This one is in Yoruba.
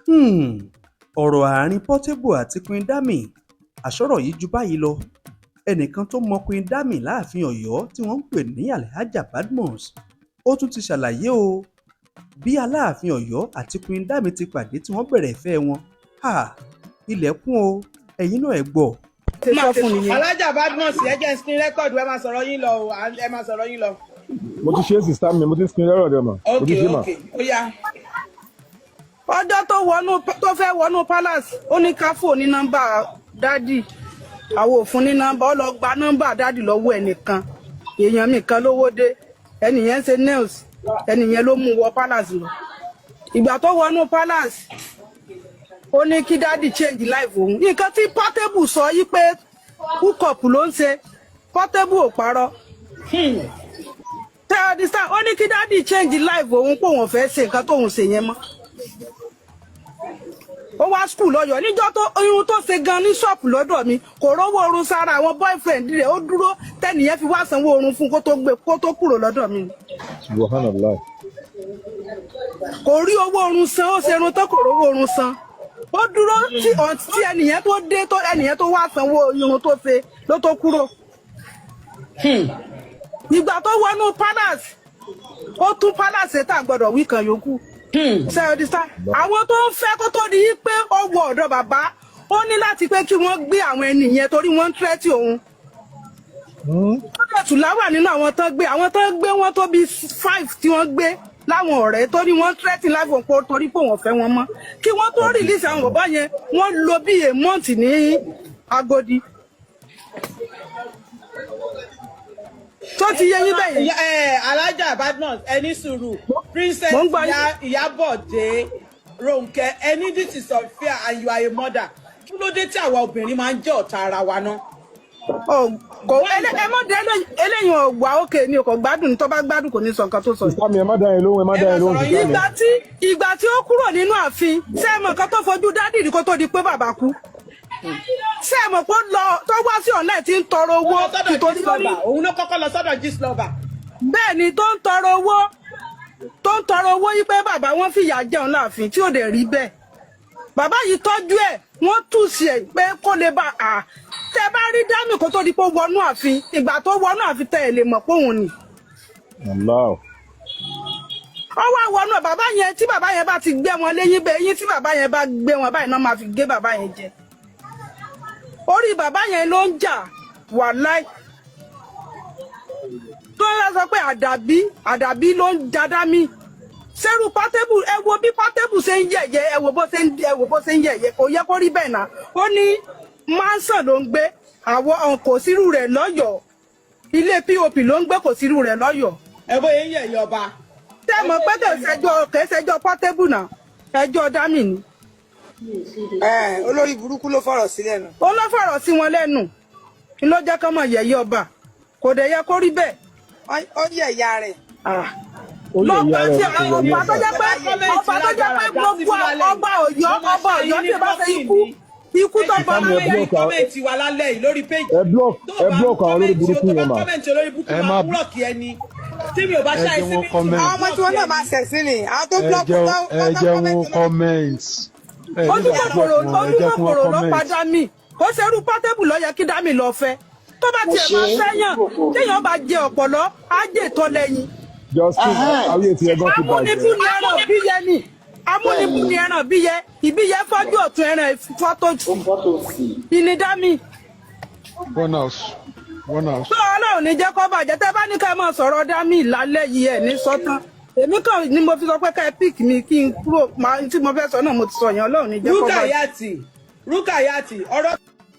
Ọ̀rọ̀ àárín Portable àti Queen Dami, àsọ̀rọ̀ yìí ju báyìí lọ. Ẹnìkan tó mọ Queen Dami láàfin Ọ̀yọ́ tí wọ́n ń pè ní Alhaja Badmus, ó tún ti ṣàlàyé o bí Aláàfin Ọ̀yọ́ àti Queen Dami ti pàdé tí wọ́n bẹ̀rẹ̀ ìfẹ́ wọn. Ha, ilẹ̀kùn o, ẹ̀yin náà ẹ̀ gbọ́. Ṣe sọ fún nìyẹn. Alájà Badmus, ẹ jẹ́ screen record, ẹ máa sọ̀rọ̀ yín lọ o, ẹ máa sọ̀rọ̀ yín lọ. Mo ti ṣe é, sister mi, mo ti screen record ẹ mà, mo Ok. ti ṣe mà. Ok, ó yá. Ọjọ́ tó wọnú, tó fẹ́ wọnú palace, ó ní ká fò ní nọ́mbà daddy. Àwọn ò fún ní nọ́mbà. Ó lọ gba nọ́mbà daddy lọ́wọ́ ẹnìkan, èèyàn mi kan lówó dé. Ẹnìyẹn ń ṣe nails, ẹnìyẹn ló mú wọ palace lọ. Ìgbà tó wọnú palace, ó ní kí daddy change life òun. Nǹkan tí Portable sọ yí pé hookup ló ń ṣe, Portable ò parọ́. Tẹ́ ọ dísà, ó ní kí daddy change life òun, pé òun ò fẹ́ ṣe nǹkan tóun ṣe yẹn mọ́. Ó wá school lọ́yọ̀ níjọ́ tó irun tó ṣe gan ní ṣọ́ọ̀pù lọ́dọ̀ mi, kò rówó oorun sára àwọn boyfriend rẹ̀. Ó dúró tẹ́nìyẹn fi wá sanwó oorun fún kó tó gbé, kó tó kúrò lọ́dọ̀ mi. Subhanallah. Kò rí owó oorun san. Ó ṣe irun tó, kò rówó oorun san. Ó dúró tí ẹnìyẹn tó dé, tó ẹnìyẹn tó wá sanwó irun tó ṣe ló tó kúrò. Ìgbà tó wọnú palace, ó tún palace tá a gbọ́dọ̀ wí kan yòókù. Ṣe é sá àwọn tó ń fẹ́ kó tó di pé ó wọ ọ̀dọ̀ bàbá, ó ní láti pé kí wọ́n gbé àwọn ẹni yẹn torí wọ́n ń threaten òun. Ó dẹ̀ tún láwà nínú àwọn tán gbé. Àwọn tán gbé, wọ́n tó bí five tí wọ́n gbé láwọn ọ̀rẹ́ tó ní wọ́n threaten láti wọn pọ̀ torí pé wọ́n fẹ́ wọn mọ́. Kí wọ́n tó release àwọn bàbá yẹn, wọ́n lò bí a month ní Agodi. Tó ti yé yín bẹ́ẹ̀ yẹn? Alájà Badmus, ẹ ní sùúrù. Princess Mo ń gbọ́ yín. Ìyábọ̀dé Ronke, ẹni this is unfair and you are a mother. Kí ló dé tí àwa obìnrin máa ń jẹ́ ọ̀tá ara wa náà? Ọ kò ẹ mọ̀ dé eléyìí ò wà ókè ni, kò gbádùn. Tó bá gbádùn, kò ní sọ nǹkan tó sọ yìí. Sister mi, ẹ má dá yẹn lóhùn, ẹ má dá yẹn lóhùn, Ẹ má sister mi. Ìgbà tí ó kúrò nínú ààfin, ṣé ẹ mọ̀ nǹkan tó fojú daddy rí kó tó di pé bàbá kú? Ṣé ẹ mọ̀ pé ó lọ tó wá sí ọ̀nà tí ń tọrọ owó? Ó lọ sọ́dọ̀ Nítorí ó ní Gistlover. Òun ló kọ́kọ́ lọ sọ́dọ̀ Gistlover. Bẹ́ẹ̀ ni, tó ń tọrọ owó, tó ń tọrọ owó yí pé bàbá wọn fìyà jẹun láàfin, tí ò dẹ̀ rí bẹ́ẹ̀. Bàbá yìí tọ́jú ẹ̀, wọ́n tù sí ẹ̀ pé kó lè bá a. Tẹ bá rí dámì kó tó di pé ó wọnú ààfin, ìgbà tó wọnú ààfin, tẹ ẹ lè mọ̀ pé òun ni. Allah. Ó wá wọnú bàbá yẹn, tí bàbá yẹn bá ti gbé wọn léyìn bẹ́ẹ̀ eyín, tí bàbá yẹn bá gbé wọn báyìí náà, máa fi gé bàbá yẹn jẹ. Orí bàbá yẹn ló ń jà, wàláì. Tó yẹ sọ pé àdàbí àdàbí ló ń jadá mi sẹ́rù Portable. Ẹ wo bí Portable ṣe ń yẹ̀yẹ́, ẹ wo bó ṣe ń yẹ̀yẹ́. Kò yẹ kó rí bẹ́ẹ̀ náà. Ó ní mansion ló ń gbé, àwọn kò sírú rẹ̀ lọ́yọ̀ọ́. Ilé POP ló ń gbé, kò sírú rẹ̀ lọ́yọ̀ọ́. Ẹ bóyá ń yẹ̀yẹ́ ọba. Tẹ́ mọ̀ pé kẹsẹ̀jọ́ Portable náà, ẹjọ́ dámì ni. Ẹ olórí burúkú ló fọ̀rọ̀ sílẹ̀ nù. Ó ló fọ̀rọ̀ sí wọn lẹ́nu ni ló jẹ́ kán mọ̀ yẹ̀yẹ́ ọba. Kò dẹ̀ yẹ kó rí bẹ́ẹ̀. Ó yẹ ìyá rẹ̀. Ó yẹ Lọ́gbà ìyá tí rẹ̀, kò yẹ ọba tó ìyá jẹ́ pé ọba tó jẹ́ pé gbogbo ọba Ọ̀yọ́, ọba Ọ̀yọ́ tí ì bá ṣe ikú, ikú tó bọ́ Mi, ẹ lórí block àwọn- Comment wa lálẹ́ yìí lórí page. Ẹ block àwọn olórí burúkú yẹn mà. Comment olórí burúkú Ẹ máa block ẹni tí mi ò bá ẹ ṣáà jẹ́ sí wọn mi. comment. Àwọn ọmọ tí wọn náà máa ṣẹ̀sín ni àwọn tó Ẹ block jẹ́ tó ẹ tó jẹ́ comment wọn comment. Ẹ ní Ojú láti kòkòrò block wọn, ẹ ojú jẹ́ kí wọ́n kòkòrò ló pa comment. Dámì. Kó ṣerú Portable ló yẹ kí Dámì lọ fẹ́. Tó bá tiẹ̀ máa fẹ́yàn, téèyàn bá jẹ ọ̀pọ̀lọ́, á jẹ tó lẹ́yìn. Justin, ayé tiẹ̀ gan ti bàjẹ́. Amúnibú ni ẹran bíyẹ ni, amúnibú ni ẹran bíyẹ. Ìbíyẹ fọ́jú ọ̀tún, ẹran fọ́tò Fọ́tò sí. Ìní Dámì. One house, one house. Tó Ọlọ́run ní jẹ́ kó bàjẹ́. Tẹ́ bá ní ká máa sọ̀rọ̀ Dámì lálẹ́ yìí, ẹ̀ ní sọ́tán. Èmi kàn ní mo fi sọ pé ká ẹ pick mi kí n kúrò. Máa tí mo fẹ́ sọ náà, mo ti sọ yẹn. Ọlọ́run ní jẹ́ kó bàjẹ́. Rukayati, Rukayati, ọ̀rọ̀